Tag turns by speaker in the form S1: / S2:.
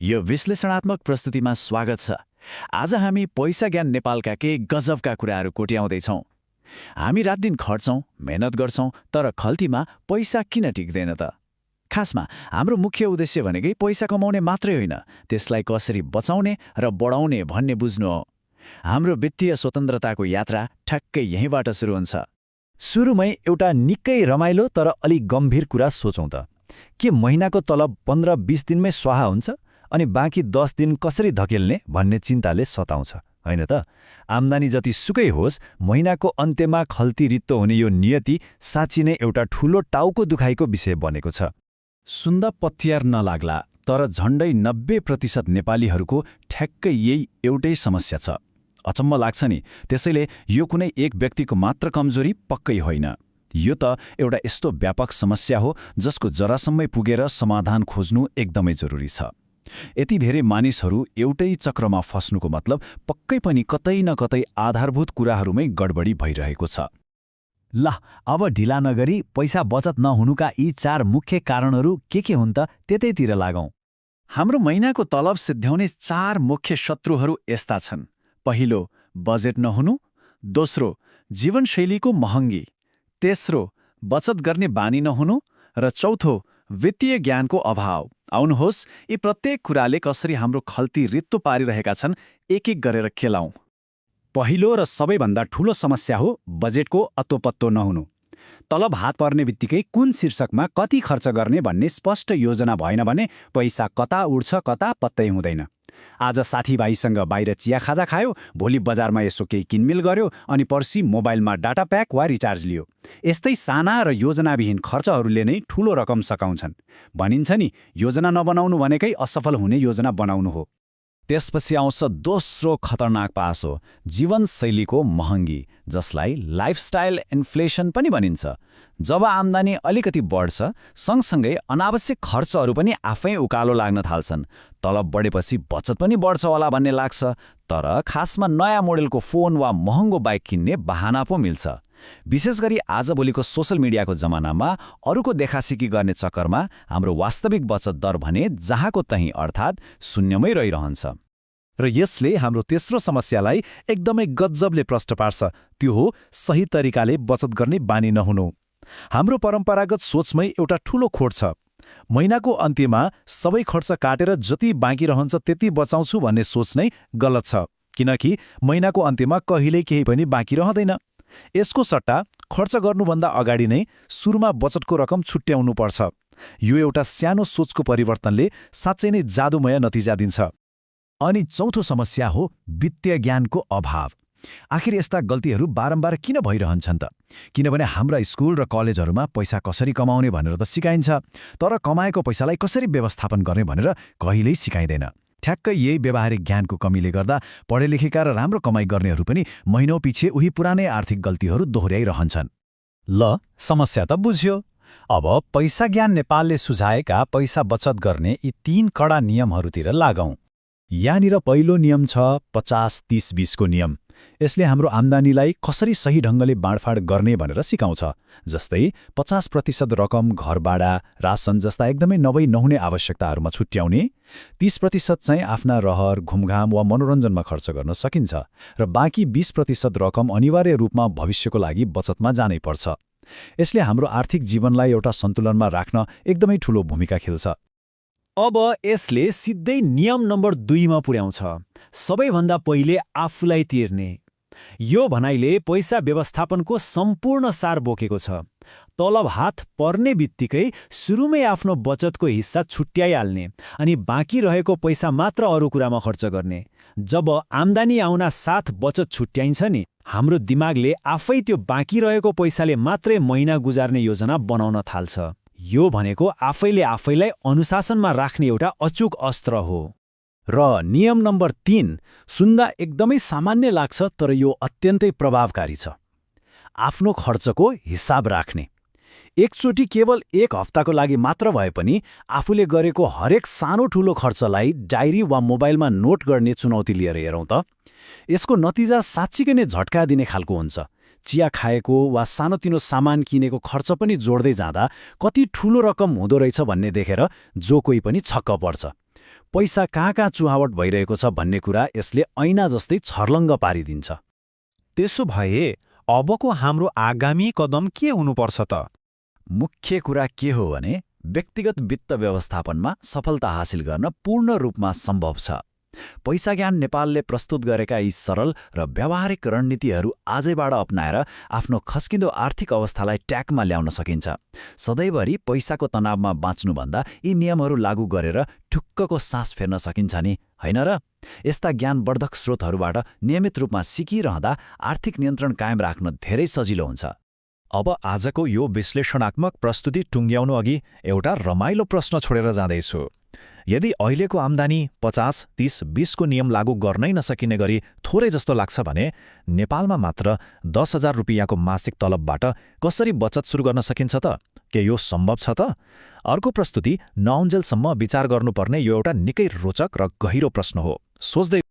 S1: यो विश्लेषणात्मक प्रस्तुतिमा स्वागत छ। आज हामी पैसा ज्ञान नेपालका केही गजबका कुराहरू कोट्याउँदैछौँ। हामी रातदिन खट्छौँ, मेहनत गर्छौँ, तर खल्तीमा पैसा किन टिक्दैन त? खासमा हाम्रो मुख्य उद्देश्य भनेकै पैसा कमाउने मात्रै होइन, त्यसलाई कसरी बचाउने र बढाउने भन्ने बुझ्नु हो। हाम्रो वित्तीय स्वतन्त्रताको यात्रा ठ्याक्कै यहीँबाट सुरु हुन्छ।
S2: सुरुमै एउटा निकै रमाइलो तर अलि गम्भीर कुरा सोचौँ त। के महिनाको तलब 15-20 दिनमै स्वाहा हुन्छ अनि बाँकी 10 दिन कसरी धकेल्ने भन्ने चिन्ताले सताउँछ, होइन त? आम्दानी जति सुकै होस्, महिनाको अन्त्यमा खल्ती रित्तो हुने यो नियति साँच्ची नै एउटा ठूलो टाउको दुखाइको विषय बनेको छ।
S1: सुन्दा पत्यार नलाग्ला, तर झण्डै 90% नेपालीहरूको ठ्याक्कै यही एउटै समस्या छ। अचम्म लाग्छ नि। त्यसैले यो कुनै एक व्यक्तिको मात्र कमजोरी पक्कै होइन। यो त एउटा यस्तो व्यापक समस्या हो जसको जरासम्मै पुगेर समाधान खोज्नु एकदमै जरुरी छ। यति धेरै मानिसहरू एउटै चक्रमा फस्नुको मतलब पक्कै पनि कतै न कतै आधारभूत कुराहरूमै गडबडी भइरहेको छ।
S2: ल, अब ढिला नगरी पैसा बचत नहुनुका यी 4 मुख्य कारणहरू के हुन् त त्यतैतिर लागौँ।
S1: हाम्रो महिनाको तलब सिद्ध्याउने 4 मुख्य शत्रुहरू यस्ता छन्। पहिलो, बजेट नहुनु। दोस्रो, जीवनशैलीको महँगी। तेस्रो, बचत गर्ने बानी नहुनु। र चौथो, वित्तीय ज्ञानको अभाव। आउनुहोस्, यी प्रत्येक कुराले कसरी हाम्रो खल्ती रित्तो पारिरहेका छन् एक एक गरेर खेलाउँ।
S2: पहिलो र सबैभन्दा ठूलो समस्या हो बजेटको अत्तोपत्तो नहुनु। तलब हात पर्ने बित्तिकै कुन शीर्षकमा कति खर्च गर्ने भन्ने स्पष्ट योजना भएन भने पैसा कता उड्छ कता पत्तै हुँदैन। आज साथीभाइसँग बाहिर चिया खाजा खायो, भोलि बजारमा यसो केही किनमेल गर्यो, अनि पर्सि मोबाइलमा डाटा प्याक वा रिचार्ज लियो। यस्तै साना र योजनाविहीन खर्चहरूले नै ठूलो रकम सकाउँछन्। भनिन्छ नि, योजना नबनाउनु भनेकै असफल हुने योजना बनाउनु हो।
S1: त्यसपछि आउँछ दोस्रो खतरनाक पासो, जीवनशैलीको महँगी, जसलाई लाइफस्टाइल इन्फ्लेसन पनि भनिन्छ। जब आम्दानी अलिकति बढ्छ, सँगसँगै अनावश्यक खर्चहरू पनि आफै उकालो लाग्न थाल्छन्। तलब बढेपछि बचत पनि बढ्छ होला भन्ने लाग्छ, तर खासमा नयाँ मोडेलको फोन वा महँगो बाइक किन्ने बहाना पो मिल्छ। विशेष गरी आजभोलिको सोसल मिडियाको जमानामा अरूको देखासिकी गर्ने चक्करमा हाम्रो वास्तविक बचत दर भने जहाँको तहीँ, अर्थात् शून्यमै रहिरहन्छ।
S3: र यसले हाम्रो तेस्रो समस्यालाई एकदमै गजबले प्रष्ट पार्छ। त्यो हो सही तरिकाले बचत गर्ने बानी नहुनु। हाम्रो परम्परागत सोचमै एउटा ठूलो खोट छ। महिनाको अन्त्यमा सबै खर्च काटेर जति बाँकी रहन्छ त्यति बचाउँछु भन्ने सोच नै गलत छ, किनकि महिनाको अन्त्यमा कहिल्यै केही पनि बाँकी रहँदैन। यसको सट्टा खर्च गर्नुभन्दा अगाडि नै सुरुमा बचतको रकम छुट्याउनु पर्छ। यो एउटा सानो सोचको परिवर्तनले साँच्चै नै जादुमय नतिजा दिन्छ।
S2: अनि चौथो समस्या हो वित्तीय ज्ञानको अभाव। आखिर यस्ता गल्तीहरू बारम्बार किन भइरहन्छन् त? किनभने हाम्रा स्कुल र कलेजहरूमा पैसा कसरी कमाउने भनेर त सिकाइन्छ, तर कमाएको पैसालाई कसरी व्यवस्थापन गर्ने भनेर कहिल्यै सिकाइँदैन। ठ्याक्कै यही व्यावहारिक ज्ञानको कमीले गर्दा पढेलेखेका र राम्रो कमाइ गर्नेहरू पनि महिनौँ पछि उही पुरानै आर्थिक गल्तीहरू दोहोर्याइरहन्छन्।
S3: ल, समस्या त बुझ्यो। अब पैसा ज्ञान नेपालले सुझाएका पैसा बचत गर्ने यी 3 कडा नियमहरूतिर लागौँ। यहाँनिर पहिलो नियम छ 50-30-20 को नियम। यसले हाम्रो आम्दानीलाई कसरी सही ढङ्गले बाँडफाँड गर्ने भनेर सिकाउँछ। जस्तै 50% रकम घर भाडा, रासन जस्ता एकदमै नहुने आवश्यकताहरूमा छुट्याउने, 30% चाहिँ आफ्ना रहर, घुमघाम वा मनोरञ्जनमा खर्च गर्न सकिन्छ, र बाँकी 20% रकम अनिवार्य रूपमा भविष्यको लागि बचतमा जानै पर्छ। यसले हाम्रो आर्थिक जीवनलाई एउटा सन्तुलनमा राख्न एकदमै ठूलो भूमिका खेल्छ।
S2: अब यसले सिधै नियम नम्बर 2 मा पुर्याउँछ, सबैभन्दा पहिले आफूलाई तिर्ने। यो भनाइले पैसा व्यवस्थापनको सम्पूर्ण सार बोकेको छ। तलब हात पर्ने बित्तिकै सुरुमै आफ्नो बचतको हिस्सा छुट्याइहाल्ने अनि बाँकी रहेको पैसा मात्र अरू कुरामा खर्च गर्ने। जब आम्दानी आउना साथ बचत छुट्याइन्छ नि, हाम्रो दिमागले आफै त्यो बाँकी रहेको पैसाले मात्रै महिना गुजार्ने योजना बनाउन थाल्छ। यो भनेको आफैले आफैलाई अनुशासनमा राख्ने एउटा अचूक अस्त्र हो।
S3: र नियम नम्बर 3 सुन्दा एकदमै सामान्य लाग्छ, तर यो अत्यन्तै प्रभावकारी छ। आफ्नो खर्चको हिसाब राख्ने। एकचोटि केवल 1 हप्ताको लागि मात्र भए पनि आफूले गरेको हरेक सानो ठूलो खर्चलाई डायरी वा मोबाइलमा नोट गर्ने चुनौती लिएर हेरौँ त। यसको नतिजा साँच्चीकै नै झट्का दिने खालको हुन्छ। चिया खाएको वा सानोतिनो सामान किनेको खर्च पनि जोड्दै जाँदा कति ठूलो रकम हुँदो रहेछ भन्ने देखेर जो कोही पनि छक्क पर्छ।
S1: पैसा कहाँ चुहावट भइरहेको छ भन्ने कुरा यसले ऐना जस्तै छर्लङ्ग पारिदिन्छ।
S3: त्यसो भए अबको हाम्रो आगामी कदम के हुनुपर्छ त?
S1: मुख्य कुरा के हो भने व्यक्तिगत वित्त व्यवस्थापनमा सफलता हासिल गर्न पूर्ण रूपमा सम्भव छ। पैसा ज्ञान नेपालले प्रस्तुत गरेका यी सरल र व्यावहारिक रणनीतिहरू आजैबाट अपनाएर आफ्नो खस्किँदो आर्थिक अवस्थालाई ट्र्याकमा ल्याउन सकिन्छ। सधैँभरि पैसाको तनावमा बाँच्नुभन्दा यी नियमहरू लागू गरेर ठुक्कको सास फेर्न सकिन्छ नि, होइन र? यस्ता ज्ञानवर्धक स्रोतहरूबाट नियमित रूपमा सिकिरहँदा आर्थिक नियन्त्रण कायम राख्न धेरै सजिलो हुन्छ।
S3: अब आजको यो विश्लेषणात्मक प्रस्तुति टुङ्ग्याउनु अघि एउटा रमाइलो प्रश्न छोडेर जाँदैछु। यदि अहिलेको आम्दानी 50, 30, 20 को नियम लागू गर्नै नसकिने गरी थोरै जस्तो लाग्छ भने नेपालमा मात्र 10,000 रुपियाँको मासिक तलबबाट कसरी बचत सुरु गर्न सकिन्छ त? के यो सम्भव छ त? अर्को प्रस्तुति नआउन्जेलसम्म विचार गर्नुपर्ने यो एउटा निकै रोचक र गहिरो प्रश्न हो। सोच्दै